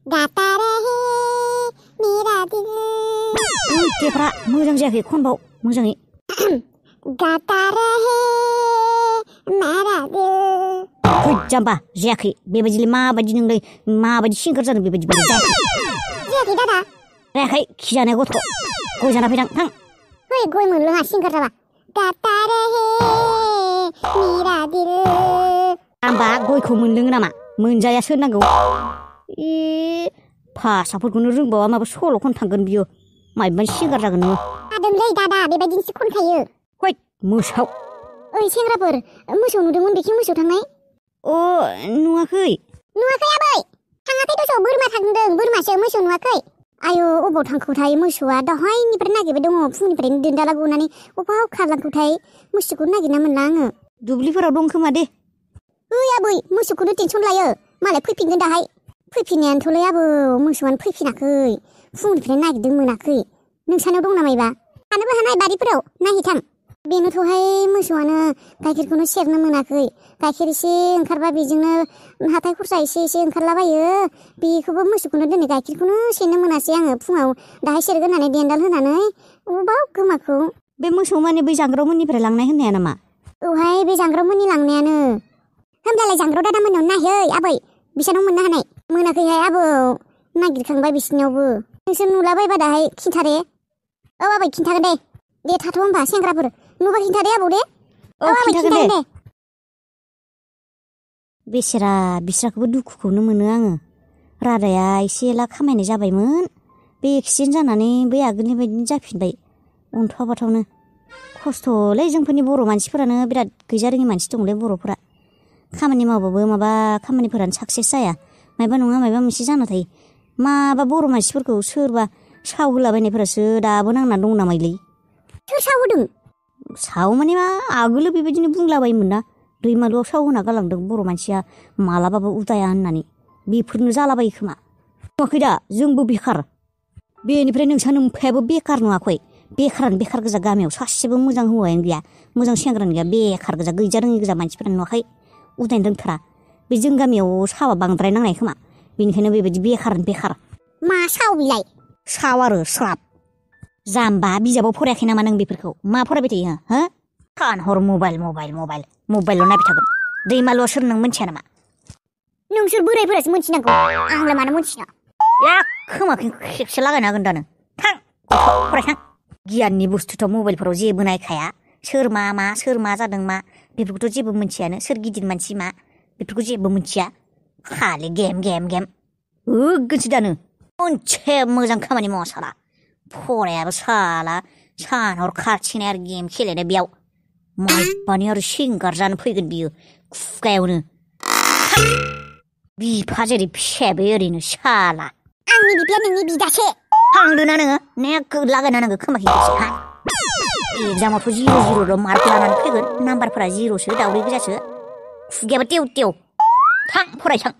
गाता रहे मेरा दिल तेफ्रा मोजां जायाखै खनबाव मोजाङै गाता रहे मेरा दिल फै जाम्बा जायाखै बेबायदिलाय माबायदि नोंलाय माबायदि सिंगार जादों बेबायदि जायाखै दादा जायाखै खिजानाय गथ' गय जाना फैदां थां है गय मोनलोङा सिंगार जाबा गाता रहे मेरा दिल जाम्बा गयखौ मोनलोङो नामा मोनजायासो होननांगौ भाषाफोरखौनो रोंबावा माबा सल' खनथांगोन बियो मायबा सिंगार जागोन नोङो जादोंलै दादा बेबायदिनोसो खनखायो है मोसाव ओइ सेंग्राफोर मोसौ नुदोंमोन बेखि मोसौ थांनाय नुवाखै आबै थाङाखै दस' बोरमा थांदों बोरमासो मोसौ नुवाखै आयौ अबाव थांखोथाय मोसौआ दहायनिफ्राय नागिरबाय दङ फुंनिफ्रायनो दोनदाला गनानै अबाव खारलांखोथाय मोसौखौ नागिरना मोनला आङो दुब्लिफोराव दं खोमा दे ओइ आबै मोसौखौनो टेनसन लायो मालाय फैफिनगोन दाहाय फैफिननायानोथ'लै आबौ मोसौआनो फैफिनाखै फुंनिफ्राय नागिरदों मोनाखै नोंसानाव दं नामायबा थानोबो हानाय बारिफोराव नायहैथां बेनोथ'हाय मोसौआनो गाइखेरखौनो सेरनो मोनाखै गाइखेर एसे ओंखारबा बेजोंनो हाथाय खरसा एसे ओंखारलाबायो बेखौबो मोसौखौनो दिनै गाइखेरखौनो सेरनो मोनासै आङो फुङाव दाहाय सेरगोन होननानै देन्दाल होनानै अबाव गोमाखौ बे मोसौ माने बै जांग्रावमोननिफ्राय लांनाय होननाया नामा औहाय बे जांग्रावमोननि लांनायानो होमब्लालाय जांग्राव दादा मोननाव नायहै आबै बिसानाव मोननो हानाय मोनाखैहाय आबौ नागिरखांबाय बिसिनावबो नोंसोर नुलाबायबा दाहाय खिन्थादे औ आबै खिन्थागोन दे थाथ' होमबा सेंग्राफोर नुबा खिन्थादे आबौ दे खिन्थागोन दे बेसेरा बिस्राखौबो दुखुखौनो मोनो आङो रादाया एसे एला खामायनाय जाबायमोन बे एक्सिडेन्ट जानानै बै आगोलनि बायदिनो जाफिनबाय अन्थावाबाथावनो खस्थ'लै जोंफोरनि बर' मानसिफोरानो बिराद गैजारोङि मानसि दंलै बर'फोरा खामानि मावबाबो माबा खामानिफोरानो साक्सेस जाया मायबा नङा मायबा मोनसे जाना थायो माबा बर' मानसिफोरखौ सोरबा साव होलाबायनायफोरासो दाबो नांना दं नामायलै सोर साव होदों साव माने मा आगोलो बेबायदिनो बुंलाबायोमोन ना दैमालुआव साव होना गालांदों बर' मानसिया मालाबाबो उदाया होननानै बेफोरनो जालाबायो खोमा नुवाखै दा जोंबो बेखार बेनिफ्राय नोंसा नोमफायाबो बेखार नुवाखै बेखारानो बेखार गोजा गामियाव सासेबो मोजां हौवायानो गैया मोजां सेंग्रायानो गैया बेखार गोजा गैजारोङि गोजा मानसिफोरानो नुवाखै उदायनो रोंथारा बे जों गामियाव सावा बांद्राय नांनाय खोमा बेनिखायनो बेबायदि बेखार मा साव बिलाय साव आरो स्राब जाम्बा बिजाबाव फरायाखै नामा नों बेफोरखौ मा फरायबाय थायो हो सान हर मबाइलल' नायबाय थागोन दैमालुआ सोर नों मिथिया नामा नोंसोर बोरायफोरासो मिथिनांगौ आंलाय मानो मिथिना खोमाखै खेबसे लागायनो हागोन दा नों थां फरायथां गियाननि बुस्थुथ' मबाइलफोराव जेबो नायखाया सोर मा जादों मा बेफोरखौथ' जेबो मिथियानो सोर गिदिर मानसि मा बेफोरखौ जेबो मिथिया खालि गेम होगोनसो दानो मोनसे मोजां खामानि मावा साला फरायाबो साला सान हर खारथिनाय आरो गेम खेलेनाय बेयाव माइबानि आरो सिंगार जानो फैगोन बियो खुगायावनो बिफा जेरै फिसायाबो ओरैनो साला आंनि बिफाया नोंनि बिदासो थांदोना नोङो नेक लागायना नांगौ खोमाखै हा एग्जामावथ' 0-0 मार्क लानानै फैगोन नाम्बारफोरा 0सो दावदै गोजासो खुगायाबो टेव थां फरायसां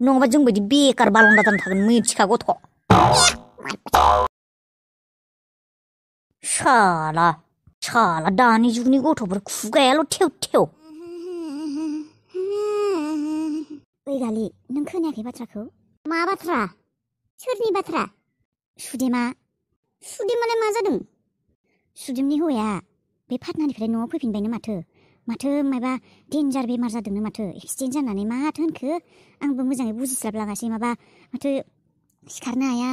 नङाबा जोंबायदि बेकार बालन्दा जाना थागोन मिथिखा गथ' साला दानि जुगनि गथ'फोर खुगायाल' टेव ओइ गालि नों खोनायाखै बाथ्राखौ मा बाथ्रा सोरनि बाथ्रा सुदेमालाय मा जादों सुदेमनि हौवाया बे पाटनानिफ्राय न'आव फैफिनबायनो माथो माबा डेन्जार बेमार जादोंनो माथो एक्सिडेन्ट जानानै माथो होनखो आंबो मोजाङै बुजिस्लाबलाङासै माथो सिखारनो हाया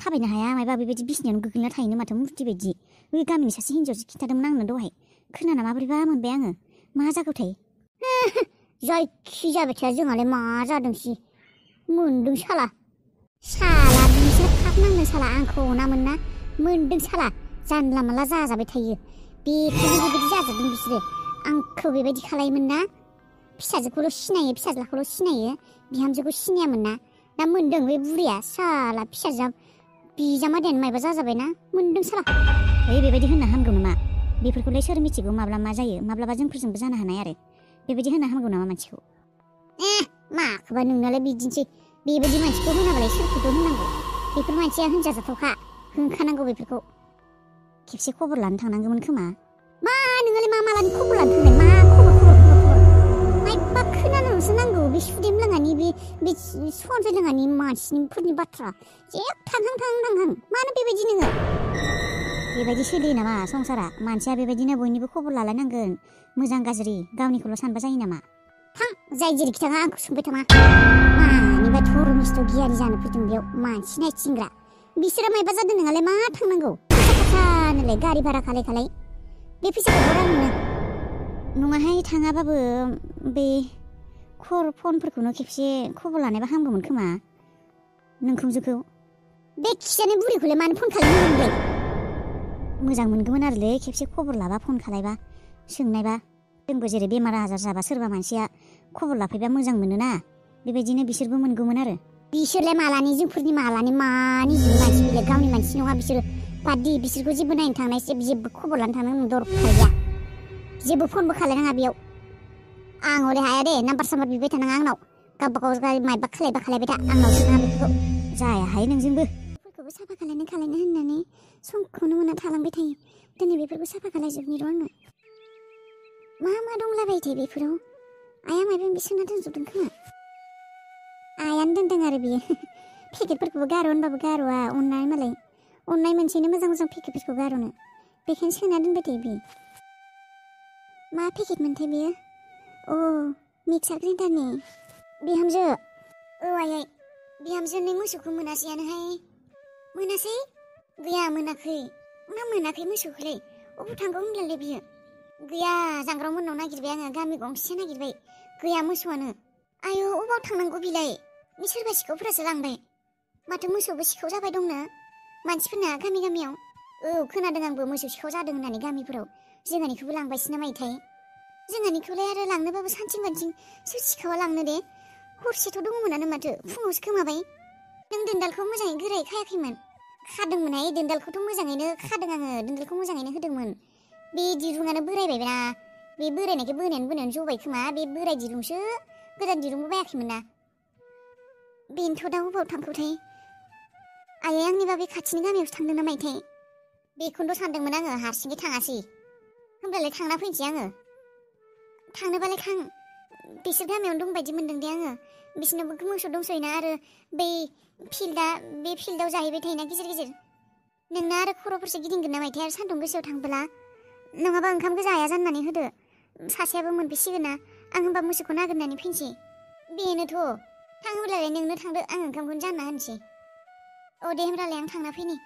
थाबायनो हाया माबा बेबायदि बिसिनायावनो गोग्लैना थायोनो माथो मुर्ति बायदि बै गामिनि सासे हिन्जावसो खिन्थादोंमोन आंनो दहाय खोनाना माबोरैबा मोनबाय आङो मा जागौथाय जायखि जाबाय थाया जोंहालाय मा जादोंसि मोनदों साला बिसोर थाब नांदों साला आंखौ अनामोन ना मोनदों साला जानला माला जाजाबाय थायो बेखौनो बेबायदि जाजोबदों बिसोरो आंखौ बेबायदि खालायोमोन ना फिसाजोखौल' सिनायो फिसाज्लाखौल' सिनायो बिहामजोखौ सिनायामोन ना दा मोनदों बे बुरिया साला फिसाजोआ बिजामादैयानो मायबा जाजाबायना मोनदों साला बेबायदि होनना हामगौ नामा बेफोरखौलाय सोर मिथिगौ माब्ला मा जायो माब्लाबा जोंफोरजोंबो जानो हानाय आरो बेबायदि होनना हामगौ नामा मानसिखौ माखौबा नोंनालाय बिदिनोसै बेबायदि मानसिखौ होनाबालाय सोरखौथ' होनांगौ बेफोर मानसिया होनजाजाथावखा होनखानांगौ बेफोरखौ खेबसे खबर लानो थांनांगौमोन खोमा मा नोंलाय मा मालानि खबर लानो थांनाय मा खबर मायबा खोनानो माखौसो नांगौ बे सुदेम लोङानि बे सनजय लोङानि मानसिफोरनि बाथ्रा जेब थांहां मानो बेबायदि नोङो बेबायदि सोलियो नामा संसारा मानसिया बेबायदिनो बयनिबो खबर लालायनांगोन मोजां गाज्रि गावनिखौल' सानबा जायो नामा थां जाय जेरैखि थाङा आंखौ सोंबाय थामा मानिबा धर्मिस्थ' गियारि जानो फैदों बेयाव मानसि नायथिंग्रा बिसोरा मायबा जादों नोंहालाय मा थांनांगौ खाथानोलाय गारि भारा खालाय बे फैसाखौ हरा नोंनो नङाहाय थाङाबाबो बे फनफोरखौनो खेबसे खबर लानायबा हामगौमोन खोमा नोंखुनजोखौ बे खिजानाय बुरैखौलाय मानो फन खालामनांगौमोनलाय मोजां मोनगौमोन आरोलै खेबसे खबर लाबा फन खालायबा सोंनायबा जोंबो जेरै बेमार आजार जाबा सोरबा मानसिया खबर लाफैबा मोजां मोनोना बेबायदिनो बिसोरबो मोनगौमोन आरो बिसोरलाय मालानि जोंफोरनि मालानि मानि जिनि मानसि बिलाय गावनि मानसि नङा बिसोरो बादि बिसोरखौ जेबो नायनो थांनाय जेबो खबर लानो थांनो दरखार गैया जेबो फनबो खालायनाङा बेयाव आं हले हाया दे नाम्बार साम्बार बिबाय थानाङा आंनाव गावबागाव मायबा खालायबाय था आंनाव सोङा बेफोरखौ जायाहाय नोंजोंबो बेफोरखौबो साफा खालायनो होननानै समखौनो मोना थालांबाय थायो दिनै बेफोरखौ साफा खालायजोबनि र' आङो मा दंलाबायथाय बेफोराव आइया मायबा मायबि सोना दोनजोबदों खोमा आइयानो दोनदों आरो बियो पेकेटफोरखौबो गार' होनबाबो गार'आ अननाय मोनसेनो मोजां पेकेटफोरखौ गार'नो बेखायनो सोना दोनबाय थायो बियो मा पेकेट मोनथाय बियो अ मिक्सार ग्राइन्डारनि बिहामजो आयै बिहामजोनि मोसौखौ मोनासैयानोहाय मोनासै गैया मोनाखै मा मोनाखै मोसौखौलाय अबाव थांगौ होनब्लालाय बियो गैया जांग्राव मोननाव नागिरबाय आङो गामि गंसे नागिरबाय गैया मोसौआनो आयौ अबाव थांनांगौ बिलाय सोरबा सिखावफोरासो लांबाय माथो मोसौबो सिखाव जाबाय दंनो मानसिफोरना गामियाव खोनादों आंबो मोसौ सिखाव जादों होननानै गामिफोराव जोंहानिखौबो लांबायसो ना मायोथाय जोंहानिखौलाय आरो लांनोबाबो सानथिं सोर सिखावा लांनो दे हरसेथ' दङमोनानो माथो फुङावसो खोमाबाय नों दोनदालखौ मोजाङै गोरायै खायाखैमोन खादोंमोनहाय दोनदालखौथ' मोजाङैनो खादों आङो दोनदालखौ मोजाङैनो होदोंमोन बे दिरुङानो बोरायबायना बे बोरायनायखौ बोनायानो जबाय खोमा बे बोराय दिरुंसो गोदान दिरुंबो बायाखैमोन ना बेनोथ' दा अबाव थांखोथाय आयै आंनिबा बे खाथिनि गामियावसो थांदों ना मायोथाय बेखौनोथ' सानदोंमोन आङो हारसिङै थाङासै होमब्लालाय थांना फैनोसै आङो थांनोबालाय थां बिसोर गामियावनो दंबायदि मोनदों दे आङो बिसोरनावबो मोसौ दंसैना आरो बे फिल्डआव जाहैबाय थायोना गेजेर नोंना आरो खर'फोरसो गिदिंगोन ना मायथाय आरो सान्दुं गोसायाव थांबोला नङाबा ओंखाम गोजा हाया जाननानै होदो सासेयाबो मोनफैसिगोन ना आं होमबा मोसौखौ नागिरनानै फैनोसै बेनोथ' थां होनब्लालाय नोंनो थांदो आं ओंखामखौनो जानना होनोसै दे होमब्लालाय आं थांना फैनि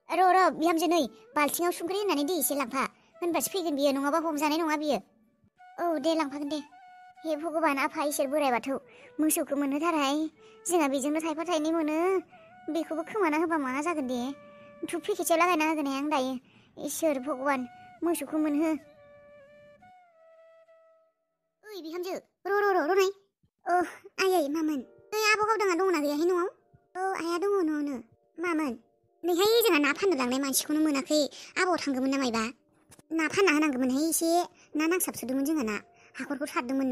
र' बिहामजो नै बाल्थिङाव संख्रि होनानै दै एसे लांफा होनबासो फैगोन बियो नङाबा हमजानाय नङा बियो दे लांफागोन दे हे भगबान आफा इसोर बोराइ बाथौ मोसौखौ मोनहोथारहाय जोंहा बेजोंनो थाइफा थाइनै मोनो बेखौबो खोमाना होबा मा जागोन दे धुप पेकेटसेयाव लागायना होगोन आं दायो इसोर भगबान मोसौखौ मोनहो ओइ बिहामजो र' नाय आयै मामोन नै आब' गावदाङा दंना गैयाहाय न'आव आइया दङ न'आवनो मामोन नैहाय जोंहा ना फाननो लांनाय मानसिखौनो मोनाखै आब'आव थांगौमोन ना मायबा ना फानना होनांगौमोनहाय एसे ना नांसाबसोदोंमोन जोंहा हाखरखौ सारदोंमोन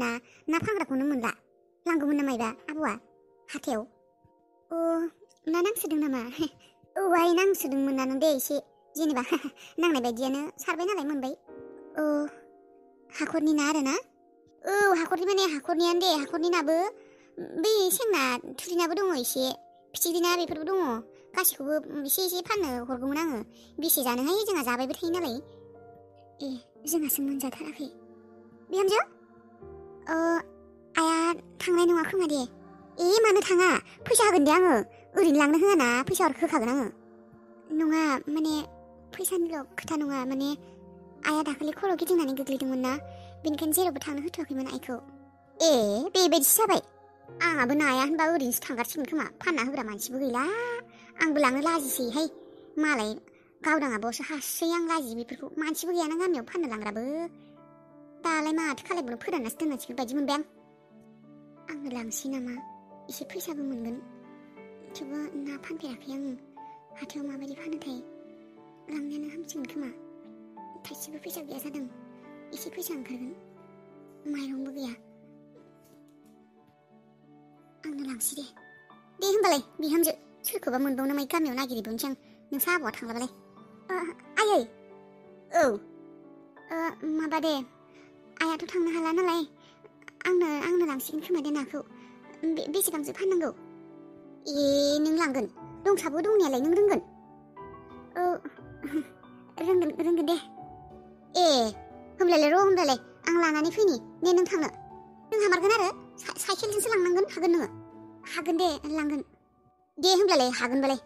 ना फानग्राखौनो मोनला लांगौमोन ना मायबा आब'आ हाथायाव ना नांसोदों नामा आइ नांसोदोंमोनानो दे एसे जेनेबा नांनाय बायदियानो सारबाय नालाय मोनबाय हाखरनि ना आरो ना हाखरनि माने हाखरनियानो दे हाखरनि नाबो बै सेंना थुरिनाबो दङ एसे फिथिख्रि ना बेफोरबो दङ गासैखौबो एसे फाननो हरगौमोन आङो बेसे जानोहाय जोंहा जाबायबो थायो नालाय जोंहासो मोनजाथाराखै बिहामजो आइया थांनाय नङा खोमा दे मानो थाङा फैसा होगोन दे आङो ओरैनो लांनो होआना फैसा होखागोन आङो नङा माने फैसानिल' खोथा नङा माने आइया दाखालि खर' गिदिंनानै गोग्लैदोंमोन ना बेनिखायनो जेरावबो थांनो होथ'वाखैमोन आइखौ बेबायदिसो जाबाय आंहाबो नाया होनबा ओरैनोसो थांगारसिगोन खोमा फानना होग्रा मानसिबो गैला आंबो लांनो लाजिसैहाय मालाय गावदाङाबावसो हासै आं लाजि बेफोरखौ मानसिबो गैयाना गामियाव फाननो लांग्राबो दालाय माथो खालायबावनो फोराननासो दोननांसिगोन बायदि मोनबाय आंनो लांसै नामा एसे फैसाबो मोनगोन थेवबो ना फानफेराखै आङो हाथायाव माबायदि फानोथाय लांनायानो हामसिगोन खोमा थाइसेबो फैसा गैया जादों एसे फैसा ओंखारगोन माइरंबो गैया आंनो लांसै दे होमबालाय बिहामजो सोरखौबा मोनबावनो माय गामियाव नागिरबावनोसै आं नोंसा आबौआ थांलाबालाय आयै माबा दे आइयाथ' थांनो हाला नालाय आंनो लांसिगोन खोमा दे नाखौ बेसेबांसो फाननांगौ नों लांगोन दंसाबो दंनायालाय नों रोंगोन रोंगोन दे होमब्लालाय आं लानानै फैनि ने नों थांनो नों हामारगोन आरो साइकेलजोंसो लांनांगोन हागोन नोङो हागोन दे लांगोन दे होमब्लालाय हागोनबालाय